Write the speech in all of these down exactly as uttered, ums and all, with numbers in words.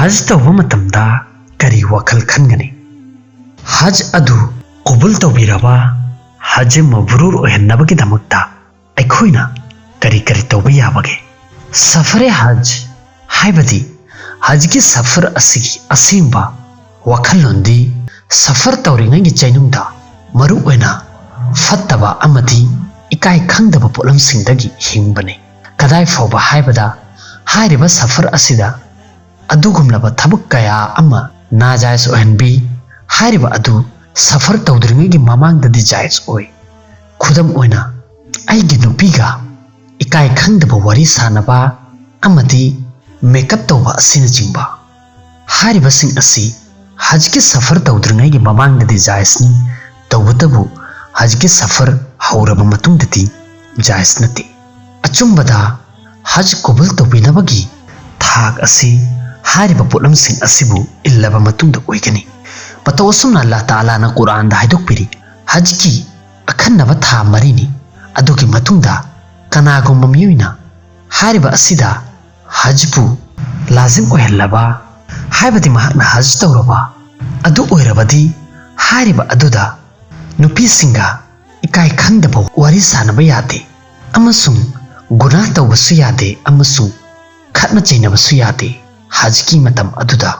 ꯍꯖ ꯇꯧꯕ ꯃꯇꯝꯗ ꯀꯔꯤ ꯋꯥꯈꯜ ꯈꯟꯒꯅꯤ? ꯍꯖ ꯑꯗꯨ ꯀꯕꯨꯜ ꯇꯧꯕꯤꯔꯕ ꯍꯖ ꯃꯕ꯭ꯔꯨꯔ ꯑꯣꯏꯍꯟꯅꯕꯒꯤꯗꯃꯛꯇ ꯑꯩꯈꯣꯏꯅ ꯀꯔꯤ ꯀꯔꯤ ꯇꯧꯕ ꯌꯥꯕꯒꯦ? ꯁꯐꯔꯦ ꯍꯖ ꯍꯥꯏꯕꯗꯤ ꯍꯖꯒꯤ ꯁꯐꯔ ꯑꯁꯤꯒꯤ ꯑꯁꯦꯡꯕ ꯋꯥꯈꯜꯂꯣꯟꯗꯤ ꯁꯐꯔ ꯇꯧꯔꯤꯉꯩꯒꯤ ꯆꯩꯅꯨꯡꯗ ꯃꯔꯨꯑꯣꯏꯅ ꯐꯠꯇꯕ ꯑꯃꯗꯤ ꯏꯀꯥꯏ ꯈꯪꯗꯕ ꯄꯣꯠꯂꯝꯁꯤꯡꯗꯒꯤ ꯍꯤꯡꯕꯅꯤ꯫ ꯀꯗꯥꯏ ꯐꯥꯎꯕ ꯍꯥꯏꯕꯗ ꯍꯥꯏꯔꯤꯕ ꯁꯐꯔ ꯑꯁꯤꯗ ꯑꯗꯨꯒꯨꯝꯂꯕ ꯊꯕꯛ ꯀꯌꯥ ꯑꯃ ꯅꯥꯖꯥꯏꯖ ꯑꯣꯏꯍꯟꯕꯤ꯫ ꯍꯥꯏꯔꯤꯕ ꯑꯗꯨ ꯁꯐꯔ ꯇꯧꯗ꯭ꯔꯤꯉꯩꯒꯤ ꯃꯃꯥꯡꯗꯗꯤ ꯖꯥꯏꯖ ꯑꯣꯏ꯫ ꯈꯨꯗꯝ ꯑꯣꯏꯅ, ꯑꯩꯒꯤ ꯅꯨꯄꯤꯒ ꯏꯀꯥꯏ ꯈꯪꯗꯕ ꯋꯥꯔꯤ ꯁꯥꯅꯕ ꯑꯃꯗꯤ ꯃꯦꯀꯞ ꯇꯧꯕ ꯑꯁꯤꯅꯆꯤꯡꯕ꯫ ꯍꯥꯏꯔꯤꯕꯁꯤꯡ ꯑꯁꯤ ꯍꯖꯒꯤ ꯁꯐꯔ ꯇꯧꯗ꯭ꯔꯤꯉꯩꯒꯤ ꯃꯃꯥꯡꯗꯗꯤ ꯖꯥꯏꯖꯅꯤ, ꯇꯧꯕꯇꯕꯨ ꯍꯖꯒꯤ ꯁꯐꯔ ꯍꯧꯔꯕ ꯃꯇꯨꯡꯗꯗꯤ ꯖꯥꯏꯖ ꯅꯠꯇꯦ꯫ ꯑꯆꯨꯝꯕꯗ ꯍꯖ ꯀꯕꯨꯜ ꯇꯧꯕꯤꯅꯕꯒꯤ ꯊꯥꯛ ꯑꯁꯤ ꯍꯥꯏꯔꯤꯕ ꯄꯣꯠꯂꯝꯁꯤꯡ ꯑꯁꯤꯕꯨ ꯏꯜꯂꯕ ꯃꯇꯨꯡꯗ ꯑꯣꯏꯒꯅꯤ꯫ ꯃꯇꯧ ꯑꯁꯨꯝꯅ ꯑꯜꯂꯥꯍ ꯇꯥꯂꯥꯅ ꯀꯨꯔꯥꯟꯗ ꯍꯥꯏꯗꯣꯛꯄꯤꯔꯤ, ꯍꯖꯀꯤ ꯑꯈꯟꯅꯕ ꯊꯥ ꯃꯔꯤꯅꯤ꯫ ꯑꯗꯨꯒꯤ ꯃꯇꯨꯡꯗ ꯀꯅꯥꯒꯨꯝꯕ ꯃꯤꯑꯣꯏꯅ ꯍꯥꯏꯔꯤꯕ ꯑꯁꯤꯗ ꯍꯖꯕꯨ ꯂꯥꯖꯤꯝ ꯑꯣꯏꯍꯜꯂꯕ, ꯍꯥꯏꯕꯗꯤ ꯃꯍꯥꯛꯅ ꯍꯖ ꯇꯧꯔꯕ ꯑꯗꯨ ꯑꯣꯏꯔꯕꯗꯤ, ꯍꯥꯏꯔꯤꯕ ꯑꯗꯨꯗ ꯅꯨꯄꯤꯁꯤꯡꯒ ꯏꯀꯥꯏ ꯈꯪꯗꯕ ꯋꯥꯔꯤ ꯁꯥꯅꯕ ꯌꯥꯗꯦ ꯑꯃꯁꯨꯡ ꯒꯨꯅꯥ ꯇꯧꯕꯁꯨ ꯌꯥꯗꯦ ꯑꯃꯁꯨꯡ ꯈꯠꯅ ꯆꯩꯅꯕꯁꯨ ꯌꯥꯗꯦ ꯍꯖꯀꯤ ꯃꯇꯝ ꯑꯗꯨꯗ꯫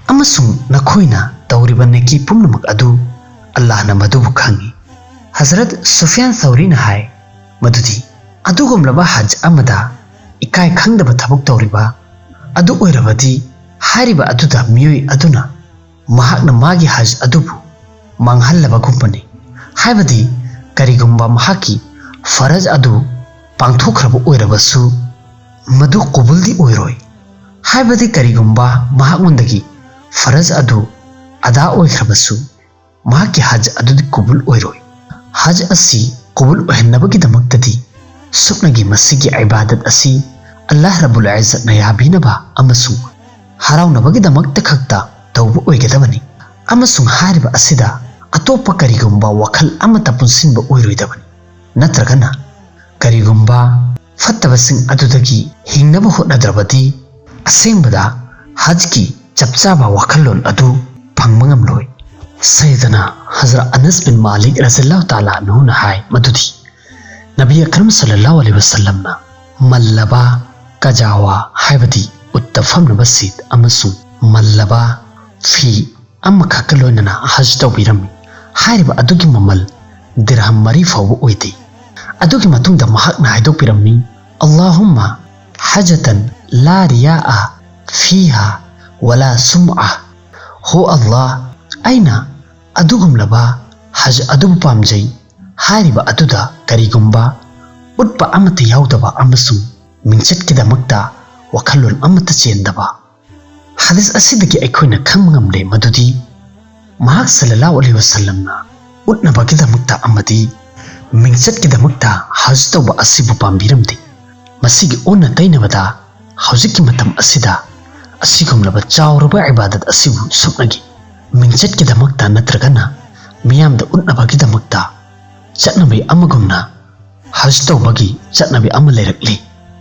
ꯑꯃꯁꯨꯡ ꯅꯈꯣꯏꯅ ꯇꯧꯔꯤꯕ ꯅꯦꯀꯤ ꯄꯨꯝꯅꯃꯛ ꯑꯗꯨ ꯑꯜꯂꯥꯍꯅ ꯃꯗꯨꯕꯨ ꯈꯪꯏ꯫ ꯍꯖꯔꯠ ꯁꯨꯐꯤꯌꯥꯟ ꯁꯧꯔꯤꯅ ꯍꯥꯏ ꯃꯗꯨꯗꯤ ꯑꯗꯨꯒꯨꯝꯂꯕ ꯍꯖ ꯑꯃꯗ ꯏꯀꯥꯏ ꯈꯪꯗꯕ ꯊꯕꯛ ꯇꯧꯔꯤꯕ ꯑꯗꯨ ꯑꯣꯏꯔꯕꯗꯤ, ꯍꯥꯏꯔꯤꯕ ꯑꯗꯨꯗ ꯃꯤꯑꯣꯏ ꯑꯗꯨꯅ ꯃꯍꯥꯛꯅ ꯃꯥꯒꯤ ꯍꯖ ꯑꯗꯨꯕꯨ ꯃꯥꯡꯍꯜꯂꯕꯒꯨꯝꯕꯅꯤ꯫ ꯍꯥꯏꯕꯗꯤ ꯀꯔꯤꯒꯨꯝꯕ ꯃꯍꯥꯛꯀꯤ ꯐꯔꯖ ꯑꯗꯨ ꯄꯥꯡꯊꯣꯛꯈ꯭ꯔꯕ ꯑꯣꯏꯔꯕꯁꯨ ꯃꯗꯨ ꯀꯕꯨꯜꯗꯤ ꯑꯣꯏꯔꯣꯏ꯫ ꯍꯥꯏꯕꯗꯤ ꯀꯔꯤꯒꯨꯝꯕ ꯃꯍꯥꯛꯉꯣꯟꯗꯒꯤ ꯐꯔꯖ ꯑꯗꯨ ꯑꯗꯥ ꯑꯣꯏꯈ꯭ꯔꯕꯁꯨ ꯃꯍꯥꯛꯀꯤ ꯍꯖ ꯑꯗꯨꯗꯤ ꯀꯕꯨꯜ ꯑꯣꯏꯔꯣꯏ꯫ ꯍꯖ ꯑꯁꯤ ꯀꯕꯨꯜ ꯑꯣꯏꯍꯟꯅꯕꯒꯤꯗꯃꯛꯇꯗꯤ ꯁꯨꯞꯅꯒꯤ ꯃꯁꯤꯒꯤ ꯏꯕꯥꯗꯠ ꯑꯁꯤ ꯑꯜꯂꯥꯍ ꯔꯕꯨꯜ ꯏꯖꯠꯅ ꯌꯥꯕꯤꯅꯕ ꯑꯃꯁꯨꯡ ꯍꯔꯥꯎꯅꯕꯒꯤꯗꯃꯛꯇ ꯈꯛꯇ ꯇꯧꯕ ꯑꯣꯏꯒꯗꯕꯅꯤ꯫ ꯑꯃꯁꯨꯡ ꯍꯥꯏꯔꯤꯕ ꯑꯁꯤꯗ ꯑꯇꯣꯞꯄ ꯀꯔꯤꯒꯨꯝꯕ ꯋꯥꯈꯜ ꯑꯃꯠꯇ ꯄꯨꯟꯁꯤꯟꯕ ꯑꯣꯏꯔꯣꯏꯗꯕꯅꯤ꯫ ꯅꯠꯇ꯭ꯔꯒꯅ ꯀꯔꯤꯒꯨꯝꯕ ꯐꯠꯇꯕꯁꯤꯡ ꯑꯗꯨꯗꯒꯤ ꯍꯤꯡꯅꯕ ꯍꯣꯠꯅꯗ꯭ꯔꯕꯗꯤ ꯑꯁꯦꯡꯕꯗ ꯍꯖꯀꯤ ꯆꯞ ꯆꯥꯕ ꯋꯥꯈꯜꯂꯣꯟ ꯑꯗꯨ ꯐꯪꯕ ꯉꯝꯂꯣꯏ꯫ ꯁꯩꯗꯅ ꯍꯖꯔꯠ ꯑꯅꯁ ꯕꯤꯟ ꯃꯥꯂꯤꯛ ꯔꯖꯤꯌꯜꯂꯥꯍꯨ ꯇꯥꯂꯥ ꯑꯟꯍꯨꯅ ꯍꯥꯏ ꯃꯗꯨꯗꯤ, ꯅꯕꯤ ꯑꯀꯔꯝ ꯁꯜꯂꯜꯂꯥꯍꯨ ꯑꯂꯩꯍꯤ ꯋꯁꯜꯂꯝꯅ ꯃꯜꯂꯕꯥ ꯀꯖꯥꯋꯥ, ꯍꯥꯏꯕꯗꯤ ꯎꯠꯇ ꯐꯝꯅꯕ ꯁꯤꯠ, ꯑꯃꯁꯨꯡ ꯃꯜꯂꯕꯥ ꯐꯤ ꯑꯃꯈꯛꯀ ꯂꯣꯏꯅꯅ ꯍꯖ ꯇꯧꯕꯤꯔꯝꯃꯤ꯫ ꯍꯥꯏꯔꯤꯕ ꯑꯗꯨꯒꯤ ꯃꯃꯜ ꯗꯤꯔꯍꯝ ꯃꯔꯤ ꯐꯥꯎꯕ ꯑꯣꯏꯗꯦ꯫ ꯑꯗꯨꯒꯤ ꯃꯇꯨꯡꯗ ꯃꯍꯥꯛꯅ ꯍꯥꯏꯗꯣꯛꯄꯤꯔꯝꯃꯤ, "ꯑꯜꯂꯥꯍꯨꯝꯃ ꯍꯖꯇꯟ ꯂꯥ ꯔꯤꯌꯥꯑ ꯐꯤꯍꯥ ꯋꯂꯥ ꯁꯨꯝꯑ"꯫ ꯍꯣ ꯑꯜꯂꯥꯍ, ꯑꯩꯅ ꯑꯗꯨꯒꯨꯝꯂꯕ ꯍꯖ ꯑꯗꯨꯕꯨ ꯄꯥꯝꯖꯩ, ꯍꯥꯏꯔꯤꯕ ꯑꯗꯨꯗ ꯀꯔꯤꯒꯨꯝꯕ ꯎꯠꯄ ꯑꯃꯠꯇ ꯌꯥꯎꯗꯕ ꯑꯃꯁꯨꯡ ꯃꯤꯡꯆꯠꯀꯤꯗꯃꯛꯇ ꯋꯥꯈꯜꯂꯣꯟ ꯑꯃꯠꯇ ꯆꯦꯟꯗꯕ꯫ ꯍꯗꯤꯁ ꯑꯁꯤꯗꯒꯤ ꯑꯩꯈꯣꯏꯅ ꯈꯪꯕ ꯉꯝꯂꯦ ꯃꯗꯨꯗꯤ ꯃꯍꯥꯛ ꯁꯜꯂꯜꯂꯥꯍꯨ ꯑꯂꯩꯍꯤ ꯋꯁꯜꯂꯝꯅ ꯎꯠꯅꯕꯒꯤꯗꯃꯛꯇ ꯑꯃꯗꯤ ꯃꯤꯡꯆꯠꯀꯤꯗꯃꯛꯇ ꯍꯖ ꯇꯧꯕ ꯑꯁꯤꯕꯨ ꯄꯥꯝꯕꯤꯔꯝꯗꯦ꯫ ꯃꯁꯤꯒꯤ ꯑꯣꯟꯅ ꯇꯩꯅꯕꯗ, ꯍꯧꯖꯤꯛꯀꯤ ꯃꯇꯝ ꯑꯁꯤꯗ ꯑꯁꯤꯒꯨꯝꯂꯕ ꯆꯥꯎꯔꯕ ꯏꯕꯥꯗꯠ ꯑꯁꯤꯕꯨ ꯁꯨꯞꯅꯒꯤ ꯃꯤꯡꯆꯠꯀꯤꯗꯃꯛꯇ ꯅꯠꯇ꯭ꯔꯒꯅ ꯃꯤꯌꯥꯝꯗ ꯎꯠꯅꯕꯒꯤꯗꯃꯛꯇ ꯆꯠꯅꯕꯤ ꯑꯃꯒꯨꯝꯅ ꯍꯖ ꯇꯧꯕꯒꯤ ꯆꯠꯅꯕꯤ ꯑꯃ ꯂꯩꯔꯛꯂꯤ,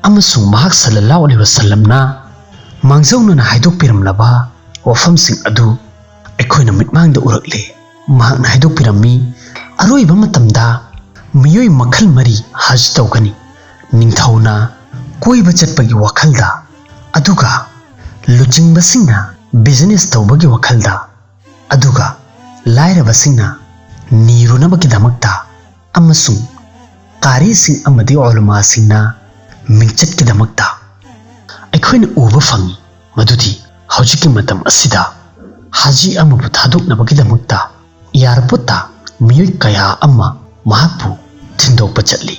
ꯑꯃꯁꯨꯡ ꯃꯍꯥꯛ ꯁꯜꯂꯜꯂꯥꯍꯨ ꯑꯂꯩꯍꯤ ꯋꯁꯜꯂꯝꯅ ꯃꯥꯡꯖꯧꯅꯅ ꯍꯥꯏꯗꯣꯛꯄꯤꯔꯝꯂꯕ ꯋꯥꯐꯝꯁꯤꯡ ꯑꯗꯨ ꯑꯩꯈꯣꯏꯅ ꯃꯤꯠꯃꯥꯡꯗ ꯎꯔꯛꯂꯦ꯫ ꯃꯍꯥꯛꯅ ꯍꯥꯏꯗꯣꯛꯄꯤꯔꯝꯃꯤ, ꯑꯔꯣꯏꯕ ꯃꯇꯝꯗ ꯃꯤꯑꯣꯏ ꯃꯈꯜ ꯃꯔꯤ ꯍꯖ ꯇꯧꯒꯅꯤ: ꯅꯤꯡꯊꯧꯅ ꯀꯣꯏꯕ ꯆꯠꯄꯒꯤ ꯋꯥꯈꯜꯗ, ꯑꯗꯨꯒ ꯂꯨꯆꯤꯡꯕꯁꯤꯡꯅ ꯕꯤꯖꯤꯅꯦꯁ ꯇꯧꯕꯒꯤ ꯋꯥꯈꯜꯗ, ꯑꯗꯨꯒ ꯂꯥꯏꯔꯕꯁꯤꯡꯅ ꯅꯤꯔꯨꯅꯕꯒꯤꯗꯃꯛꯇ, ꯑꯃꯁꯨꯡ ꯀꯥꯔꯤꯁꯤꯡ ꯑꯃꯗꯤ ꯎꯂꯃꯥꯁꯤꯡꯅ ꯃꯤꯡꯆꯠꯀꯤꯗꯃꯛꯇ꯫ ꯑꯩꯈꯣꯏꯅ ꯎꯕ ꯐꯪꯏ ꯃꯗꯨꯗꯤ ꯍꯧꯖꯤꯛꯀꯤ ꯃꯇꯝ ꯑꯁꯤꯗ ꯍꯥꯖꯤ ꯑꯃꯕꯨ ꯊꯥꯗꯣꯛꯅꯕꯒꯤꯗꯃꯛꯇ ꯑꯦꯌꯥꯔꯄꯣꯔꯠꯇ ꯃꯤꯑꯣꯏ ꯀꯌꯥ ꯑꯃ ꯃꯍꯥꯛꯄꯨ ꯊꯤꯟꯗꯣꯛꯄ ꯆꯠꯂꯤ꯫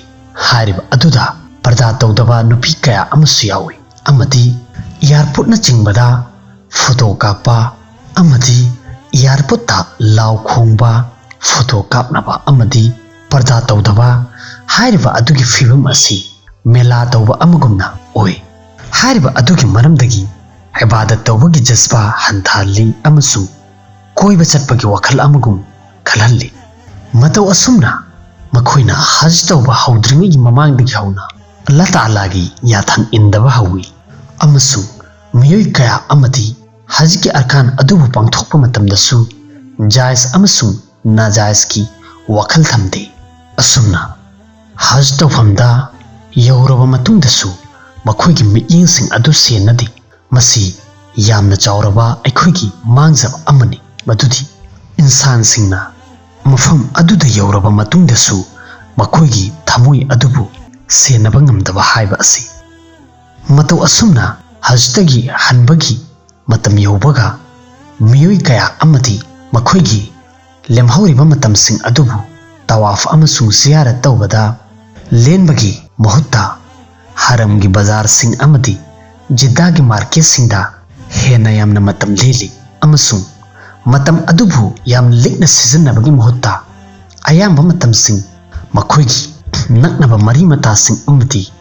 ꯍꯥꯏꯔꯤꯕ ꯑꯗꯨꯗ ꯄꯔꯗꯥ ꯇꯧꯗꯕ ꯅꯨꯄꯤ ꯀꯌꯥ ꯑꯃꯁꯨ ꯌꯥꯎꯏ, ꯑꯃꯗꯤ ꯑꯦꯌꯥꯔꯄꯣꯔꯠꯅꯆꯤꯡꯕꯗ ꯐꯣꯇꯣ ꯀꯥꯞꯄ ꯑꯃꯗꯤ ꯑꯦꯌꯥꯔꯄꯣꯔꯠꯇ ꯂꯥꯎ ꯈꯣꯡꯕ, ꯐꯣꯇꯣ ꯀꯥꯞꯅꯕ ꯑꯃꯗꯤ ꯄꯔꯗꯥ ꯇꯧꯗꯕ ꯍꯥꯏꯔꯤꯕ ꯑꯗꯨꯒꯤ ꯐꯤꯕꯝ ꯑꯁꯤ ꯃꯦꯂꯥ ꯇꯧꯕ ꯑꯃꯒꯨꯝꯅ ꯑꯣꯏ꯫ ꯍꯥꯏꯔꯤꯕ ꯑꯗꯨꯒꯤ ꯃꯔꯝꯗꯒꯤ ꯏꯕꯥꯗꯠ ꯇꯧꯕꯒꯤ ꯖꯖꯕꯥ ꯍꯟꯊꯍꯜꯂꯤ ꯑꯃꯁꯨꯡ ꯀꯣꯏꯕ ꯆꯠꯄꯒꯤ ꯋꯥꯈꯜ ꯑꯃꯒꯨꯝ ꯈꯜꯍꯜꯂꯤ꯫ ꯃꯇꯧ ꯑꯁꯨꯝꯅ ꯃꯈꯣꯏꯅ ꯍꯖ ꯇꯧꯕ ꯍꯧꯗ꯭ꯔꯤꯉꯩꯒꯤ ꯃꯃꯥꯡꯗꯒꯤ ꯍꯧꯅ ꯑꯜꯂꯥꯍ ꯇꯥꯂꯥꯒꯤ ꯌꯥꯊꯪ ꯏꯟꯗꯕ ꯍꯧꯏ ꯑꯃꯁꯨꯡ ꯃꯤꯑꯣꯏ ꯀꯌꯥ ꯑꯃꯗꯤ ꯍꯖꯀꯤ ꯑꯔꯀꯥꯟ ꯑꯗꯨꯕꯨ ꯄꯥꯡꯊꯣꯛꯄ ꯃꯇꯝꯗꯁꯨ ꯖꯥꯏꯖ ꯑꯃꯁꯨꯡ ꯅꯥꯖꯥꯏꯖꯀꯤ ꯋꯥꯈꯜ ꯊꯝꯗꯦ꯫ ꯑꯁꯨꯝꯅ ꯍꯖ ꯇꯧꯐꯝꯗ ꯌꯧꯔꯕ ꯃꯇꯨꯡꯗꯁꯨ ꯃꯈꯣꯏꯒꯤ ꯃꯤꯠꯌꯦꯡꯁꯤꯡ ꯑꯗꯨ ꯁꯦꯟꯅꯗꯦ꯫ ꯃꯁꯤ ꯌꯥꯝꯅ ꯆꯥꯎꯔꯕ ꯑꯩꯈꯣꯏꯒꯤ ꯃꯥꯡꯖꯕ ꯑꯃꯅꯤ, ꯃꯗꯨꯗꯤ ꯏꯟꯁꯥꯟꯁꯤꯡꯅ ꯃꯐꯝ ꯑꯗꯨꯗ ꯌꯧꯔꯕ ꯃꯇꯨꯡꯗꯁꯨ ꯃꯈꯣꯏꯒꯤ ꯊꯃꯣꯏ ꯑꯗꯨꯕꯨ ꯁꯦꯟꯅꯕ ꯉꯝꯗꯕ ꯍꯥꯏꯕ ꯑꯁꯤ꯫ ꯃꯇꯧ ꯑꯁꯨꯝꯅ ꯍꯖꯇꯒꯤ ꯍꯟꯕꯒꯤ ꯃꯇꯝ ꯌꯧꯕꯒ ꯃꯤꯑꯣꯏ ꯀꯌꯥ ꯑꯃꯗꯤ ꯃꯈꯣꯏꯒꯤ ꯂꯦꯝꯍꯧꯔꯤꯕ ꯃꯇꯝꯁꯤꯡ ꯑꯗꯨꯕꯨ ꯇꯋꯥꯐ ꯑꯃꯁꯨꯡ ꯖꯤꯌꯥꯔꯠ ꯇꯧꯕꯗ ꯂꯦꯟꯕꯒꯤ ꯃꯍꯨꯠꯇ ꯍꯔꯝꯒꯤ ꯕꯖꯥꯔꯁꯤꯡ ꯑꯃꯗꯤ ꯖꯤꯗꯥꯒꯤ ꯃꯥꯔꯀꯦꯠꯁꯤꯡꯗ ꯍꯦꯟꯅ ꯌꯥꯝꯅ ꯃꯇꯝ ꯂꯦꯜꯂꯤ, ꯑꯃꯁꯨꯡ ꯃꯇꯝ ꯑꯗꯨꯕꯨ ꯌꯥꯝ ꯂꯤꯛꯅ ꯁꯤꯖꯤꯟꯅꯕꯒꯤ ꯃꯍꯨꯠꯇ ꯑꯌꯥꯝꯕ ꯃꯇꯝꯁꯤꯡ ꯃꯈꯣꯏꯒꯤ ꯅꯛꯅꯕ ꯃꯔꯤ ꯃꯇꯥꯁꯤꯡ ꯑꯃꯗꯤ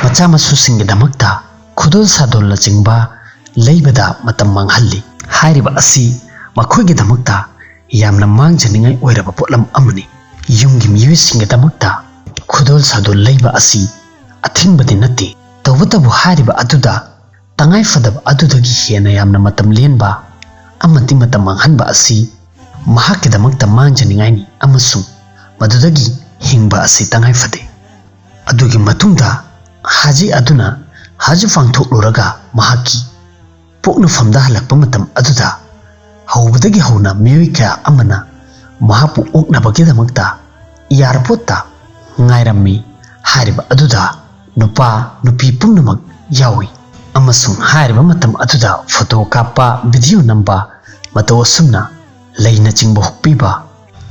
ꯃꯆꯥ ꯃꯁꯨꯁꯤꯡꯒꯤꯗꯃꯛꯇ ꯈꯨꯗꯣꯜ ꯁꯥꯗꯣꯜꯅꯆꯤꯡꯕ ꯂꯩꯕꯗ ꯃꯇꯝ ꯃꯥꯡꯍꯜꯂꯤ꯫ ꯍꯥꯏꯔꯤꯕ ꯑꯁꯤ ꯃꯈꯣꯏꯒꯤꯗꯃꯛꯇ ꯌꯥꯝꯅ ꯃꯥꯡꯖꯅꯤꯡꯉꯥꯏ ꯑꯣꯏꯔꯕ ꯄꯣꯠꯂꯝ ꯑꯃꯅꯤ꯫ ꯌꯨꯝꯒꯤ ꯃꯤꯑꯣꯏꯁꯤꯡꯒꯤꯗꯃꯛꯇ ꯈꯨꯗꯣꯜ ꯁꯥꯗꯣꯜ ꯂꯩꯕ ꯑꯁꯤ ꯑꯊꯤꯡꯕꯗꯤ ꯅꯠꯇꯦ, ꯇꯧꯕꯇꯕꯨ ꯍꯥꯏꯔꯤꯕ ꯑꯗꯨꯗ ꯇꯉꯥꯏ ꯐꯗꯕ ꯑꯗꯨꯗꯒꯤ ꯍꯦꯟꯅ ꯌꯥꯝꯅ ꯃꯇꯝ ꯂꯦꯟꯕ ꯑꯃꯗꯤ ꯃꯇꯝ ꯃꯥꯡꯍꯟꯕ ꯑꯁꯤ ꯃꯍꯥꯛꯀꯤꯗꯃꯛꯇ ꯃꯥꯡꯖꯅꯤꯡꯉꯥꯏꯅꯤ, ꯑꯃꯁꯨꯡ ꯃꯗꯨꯗꯒꯤ ꯍꯤꯡꯕ ꯑꯁꯤ ꯇꯉꯥꯏ ꯐꯗꯦ꯫ ꯑꯗꯨꯒꯤ ꯃꯇꯨꯡꯗ ꯍꯥꯖꯤ ꯑꯗꯨꯅ ꯍꯖ ꯄꯥꯡꯊꯣꯛꯂꯨꯔꯒ ꯃꯍꯥꯛꯀꯤ ꯄꯣꯛꯅꯐꯝꯗ ꯍꯜꯂꯛꯄ ꯃꯇꯝ ꯑꯗꯨꯗ ꯍꯧꯕꯗꯒꯤ ꯍꯧꯅ ꯃꯤꯑꯣꯏ ꯀꯌꯥ ꯑꯃꯅ ꯃꯍꯥꯛꯄꯨ ꯑꯣꯛꯅꯕꯒꯤꯗꯃꯛꯇ ꯑꯦꯌꯥꯔꯄꯣꯔꯠꯇ ꯉꯥꯏꯔꯝꯃꯤ꯫ ꯍꯥꯏꯔꯤꯕ ꯑꯗꯨꯗ ꯅꯨꯄꯥ ꯅꯨꯄꯤ ꯄꯨꯝꯅꯃꯛ ꯌꯥꯎꯏ, ꯑꯃꯁꯨꯡ ꯍꯥꯏꯔꯤꯕ ꯃꯇꯝ ꯑꯗꯨꯗ ꯐꯣꯇꯣ ꯀꯥꯞꯄ, ꯚꯤꯗꯤꯑꯣ ꯅꯝꯕ, ꯃꯇꯧ ꯑꯁꯨꯝꯅ ꯂꯩꯅꯆꯤꯡꯕ ꯍꯨꯛꯄꯤꯕ,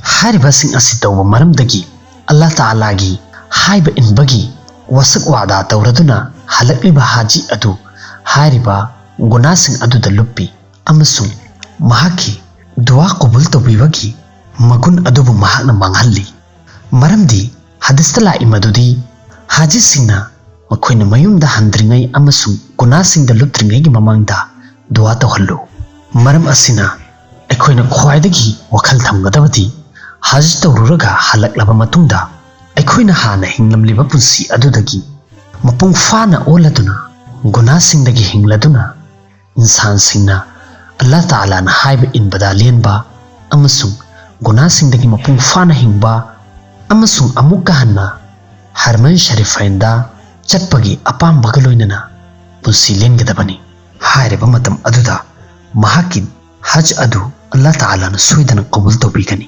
ꯍꯥꯏꯔꯤꯕꯁꯤꯡ ꯑꯁꯤ ꯇꯧꯕ ꯃꯔꯝꯗꯒꯤ ꯑꯜꯂꯥ ꯇꯥꯂꯥꯒꯤ ꯍꯥꯏꯕ ꯏꯟꯕꯒꯤ ꯋꯥꯁꯛ ꯋꯥꯗꯥ ꯇꯧꯔꯗꯨꯅ ꯍꯜꯂꯛꯂꯤꯕ ꯍꯥꯖꯤ ꯑꯗꯨ ꯍꯥꯏꯔꯤꯕ ꯒꯨꯅꯥꯁꯤꯡ ꯑꯗꯨꯗ ꯂꯨꯞꯄꯤ, ꯑꯃꯁꯨꯡ ꯃꯍꯥꯛꯀꯤ ꯗꯨꯋꯥ ꯀꯕꯨꯜ ꯇꯧꯕꯤꯕꯒꯤ ꯃꯒꯨꯟ ꯑꯗꯨꯕꯨ ꯃꯍꯥꯛꯅ ꯃꯥꯡꯍꯜꯂꯤ꯫ ꯃꯔꯝꯗꯤ ꯍꯗꯤꯁꯇ ꯂꯥꯛꯏ ꯃꯗꯨꯗꯤ ꯍꯥꯖꯤꯁꯤꯡꯅ ꯃꯈꯣꯏꯅ ꯃꯌꯨꯝꯗ ꯍꯟꯗ꯭ꯔꯤꯉꯩ ꯑꯃꯁꯨꯡ ꯒꯨꯅꯥꯁꯤꯡꯗ ꯂꯨꯞꯇ꯭ꯔꯤꯉꯩꯒꯤ ꯃꯃꯥꯡꯗ ꯗꯨꯋꯥ ꯇꯧꯍꯜꯂꯨ꯫ ꯃꯔꯝ ꯑꯁꯤꯅ ꯑꯩꯈꯣꯏꯅ ꯈ꯭ꯋꯥꯏꯗꯒꯤ ꯋꯥꯈꯜ ꯊꯝꯒꯗꯕꯗꯤ ꯍꯖ ꯇꯧꯔꯨꯔꯒ ꯍꯜꯂꯛꯂꯕ ꯃꯇꯨꯡꯗ ꯑꯩꯈꯣꯏꯅ ꯍꯥꯟꯅ ꯍꯤꯡꯂꯝꯂꯤꯕ ꯄꯨꯟꯁꯤ ꯑꯗꯨꯗꯒꯤ ꯃꯄꯨꯡ ꯐꯥꯅ ꯑꯣꯜꯂꯗꯨꯅ ꯒꯨꯅꯥꯁꯤꯡꯗꯒꯤ ꯍꯤꯡꯂꯗꯨꯅ ꯏꯟꯁꯥꯟꯁꯤꯡꯅ ꯑꯜꯂꯥꯍ ꯇꯥꯂꯥꯅ ꯍꯥꯏꯕ ꯏꯟꯕꯗ ꯂꯦꯟꯕ ꯑꯃꯁꯨꯡ ꯒꯨꯅꯥꯁꯤꯡꯗꯒꯤ ꯃꯄꯨꯡ ꯐꯥꯅ ꯍꯤꯡꯕ ꯑꯃꯁꯨꯡ ꯑꯃꯨꯛꯀ ꯍꯟꯅ ꯍꯔꯃꯟ ꯁꯔꯤꯐꯥꯏꯟꯗ ꯆꯠꯄꯒꯤ ꯑꯄꯥꯝꯕꯒ ꯂꯣꯏꯅꯅ ꯄꯨꯟꯁꯤ ꯂꯦꯟꯒꯗꯕꯅꯤ꯫ ꯍꯥꯏꯔꯤꯕ ꯃꯇꯝ ꯑꯗꯨꯗ ꯃꯍꯥꯛꯀꯤ ꯍꯖ ꯑꯗꯨ ꯑꯜꯂꯥꯍ ꯇꯥꯂꯥꯅ ꯁꯣꯏꯗꯅ ꯀꯕꯨꯜ ꯇꯧꯕꯤꯒꯅꯤ꯫